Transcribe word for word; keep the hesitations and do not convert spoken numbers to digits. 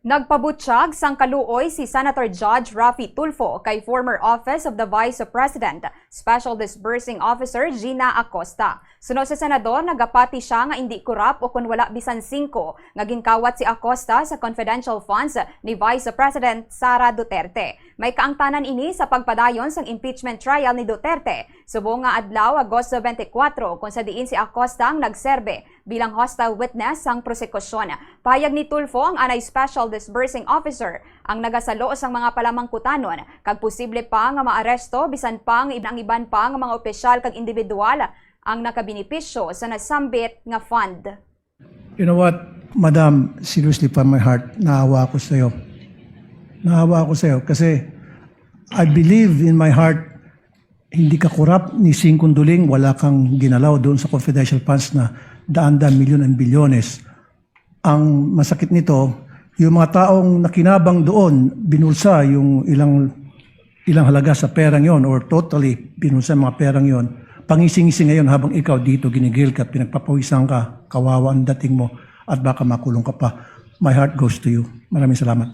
Nagpabutyag sang kaluoy si Senator Judge Raffy Tulfo kay former Office of the Vice President Special Disbursing Officer Gina Acosta. Suno sa senador, nagapati siya nga indi kurap o kon wala bisan singko nga ginkawat si Acosta sa confidential funds ni Vice President Sara Duterte. May kaangtanan ini sa pagpadayon sang impeachment trial ni Duterte subong nga adlaw, Agosto twenty-four, kung sa diin si Acosta ang nagserbe bilang hostile witness sang prosekusyon. Pahayag ni Tulfo, ang anay special disbursing officer ang nagasalo sang mga palamangkutanon kag posible pa nga maaresto bisan pa ang ib-, ang iban pa nga mga opisyal kag individual ang nakabenepisyo sa nasambit nga fund. You know what, Madam, seriously from my heart, naawa ako sa'yo. Naawa ako sa'yo kasi I believe in my heart, hindi ka kurap ni Singkong Duling, wala kang ginalaw doon sa confidential funds na daan-daan, milyon and bilyones. Ang masakit nito, yung mga taong nakinabang doon, binulsa yung ilang ilang halaga sa perang yon or totally binulsa ang mga perang yon, pangising-ising ngayon habang ikaw dito ginigil ka at pinagpapawisan ka, kawawa ang dating mo at baka makulong ka pa. My heart goes to you. Maraming salamat.